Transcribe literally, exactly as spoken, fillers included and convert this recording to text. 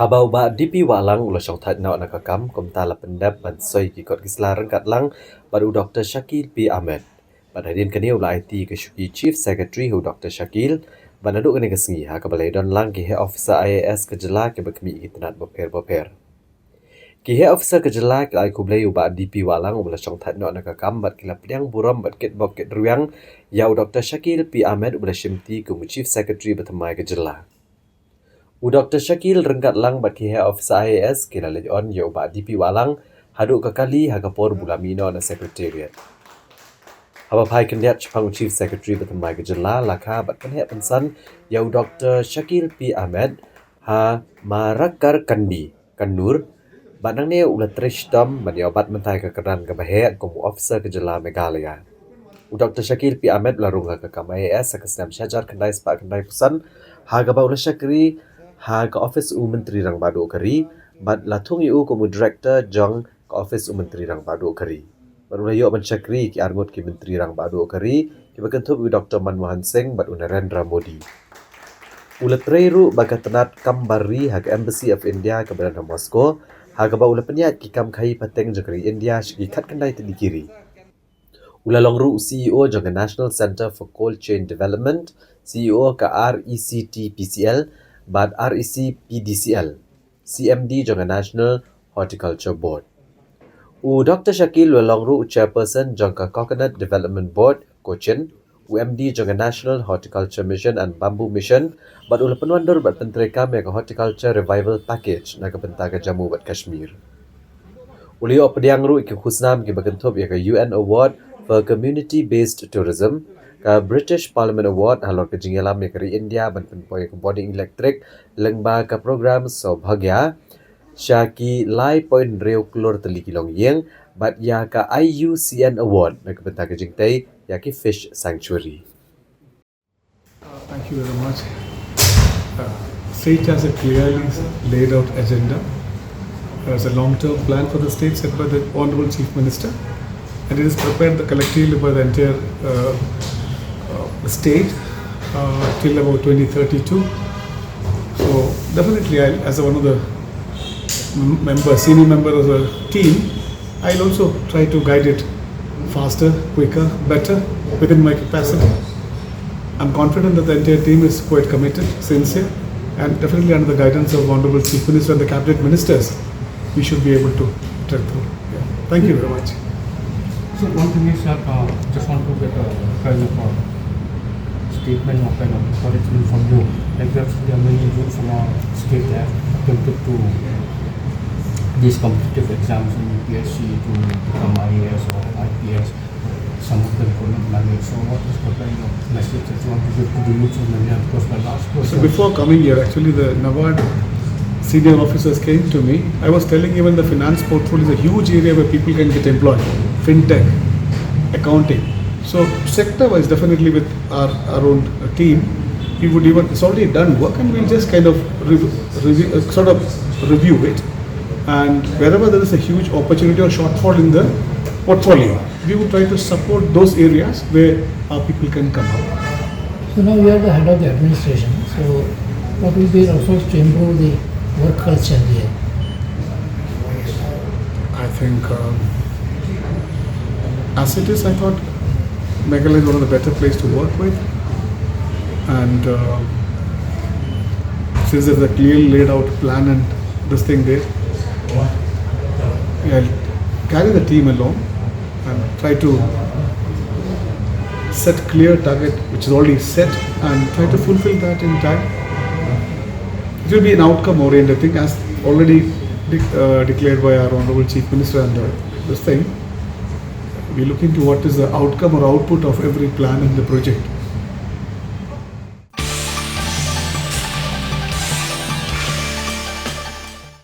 Haba u Bah D P Wahlang u la shong thait noh na ka kam, kumta la pyndep ban soi ki kot ki sla ryngkat lang bad u Doktor Shakil P Ahmed. Bad hadien kane u la aiti ka shuki Chief Secretary ha u Doktor Shakil, bad naduh kane ka sngi ha kaba la ïadon lang ki heh officer I A S ka jylla kiba khmih ki tnat bapher bapher. Ki heh officer ka jylla ki la ai khublei ïa u Bah D P Wahlang uba la shong thait noh na ka kam bad ki la pdiang burom bad kitbok kitrwiang ïa u Doktor Shakil P Ahmed uba la shimti kum u Chief Secretary bathymmai ka jylla. U Doktor Shakil ryngkat lang bad ki heh officer I A S ki la leit on ïa u Bah D P Wahlang haduh ka kali ha ka por ba u la mih noh na Secretariat. Haba phai khyndiat shaphang u Chief Secretary bathymmai ka jylla, la kha bad pynheh pynsan ïa u Doktor Shakil P Ahmed ha Marakkar Kandi, Kannur, bad nangne u la trei shitom ban ïoh bat mynta ïa ka kyrdan kaba heh kum u officer ka jylla Meghalaya. U Doktor Shakil P Ahmed u la rung ha ka kam I A S ha ka snem shi hajar khyndai spah khyndai phew san, ha kaba u la shakri ha ka office u Myntri Rangbah Duh ka ri, bad la thung ïa u kum u Director jong ka office u Myntri Rangbah Duh ka ri. Bad u la ïoh ban shakri ki arngut ki Myntri Rangbah Duh ka ri, kiba kynthup ïa u Doktor Manmohan Singh bad u Narendra Modi. U la trei ruh ba ka tnat kam bar ri ha ka Embassy of India kaba don ha Moscow, ha kaba u la pynïaid ki kam khaïi pateng jong ka ri India sha ki khatkhyndai tylli ki ri. U la long ruh u C E O jong ka National Centre for Cold Chain Development, C E O ka R E C T P C L, bad R E C P D C L, C M D jong ka National Horticulture Board. U Doktor Shakil u la long ruh u Chairperson jong ka Coconut Development Board, Cochin, u M D jong ka National Horticulture Mission and Bamboo Mission, bad u la pynwandur bad pyntreikam ïa ka Horticulture Revival Package na ka bynta ka Jammu bad Kashmir. U la ïoh pdiang ruh ïa ki khusnam kiba kynthup ïa ka U N Award for Community Based Tourism, ka British Parliament Award halor ka jingïalam ïa ka ri India ban pynpoi ïa ka bording electric lyngba ka program Saubhagya, sha ki lai point hynriew klur tylli ki longïing, bad ïa ka I U C N Award na ka bynta ka jingtei ïa ki fish sanctuary. Uh, thank you very much. Uh, state has a clearly laid out agenda. There's a long-term plan for the state set by the Honorable Chief Minister, and it is prepared the, collectively by the entire uh, uh, state uh, till about twenty thirty-two. So definitely, I, as a, one of the m- member, senior member of the team, I'll also try to guide it faster, quicker, better within my capacity. I'm confident that the entire team is quite committed, sincere, and definitely under the guidance of Honorable Chief Minister and the cabinet ministers, we should be able to tread through. Yeah. Thank you very much. So one thing is that uh, just want to get a kind of a statement or kind of encouragement from you. Like there are many youths from our state that attempted to these competitive exams in U P S C to become I A S or I P S. Some of them could not manage. So what is the kind of message that you want to give to the youths of India? Of course, my last question. So before coming here, actually the NABARD senior officers came to me. I was telling even the finance portfolio is a huge area where people can get employed. Fintech, accounting. So sector-wise, definitely with our, our own team, we would even, it's already done work and we'll just kind of review, review uh, sort of review it. And wherever there is a huge opportunity or shortfall in the portfolio, we would try to support those areas where our people can come out. So now you are the head of the administration. So what will be your approach to improve the work culture here? I think um, as it is, I thought Meghalaya is one of the better place to work with. And uh, since there's a clearly laid out plan and this thing there, yeah, I'll carry the team along and try to set clear target which is already set and try to fulfill that in time. It will be an outcome oriented thing as already de- uh, declared by our Honorable Chief Minister and uh, this thing. We look into what is the outcome or output of every plan and the project.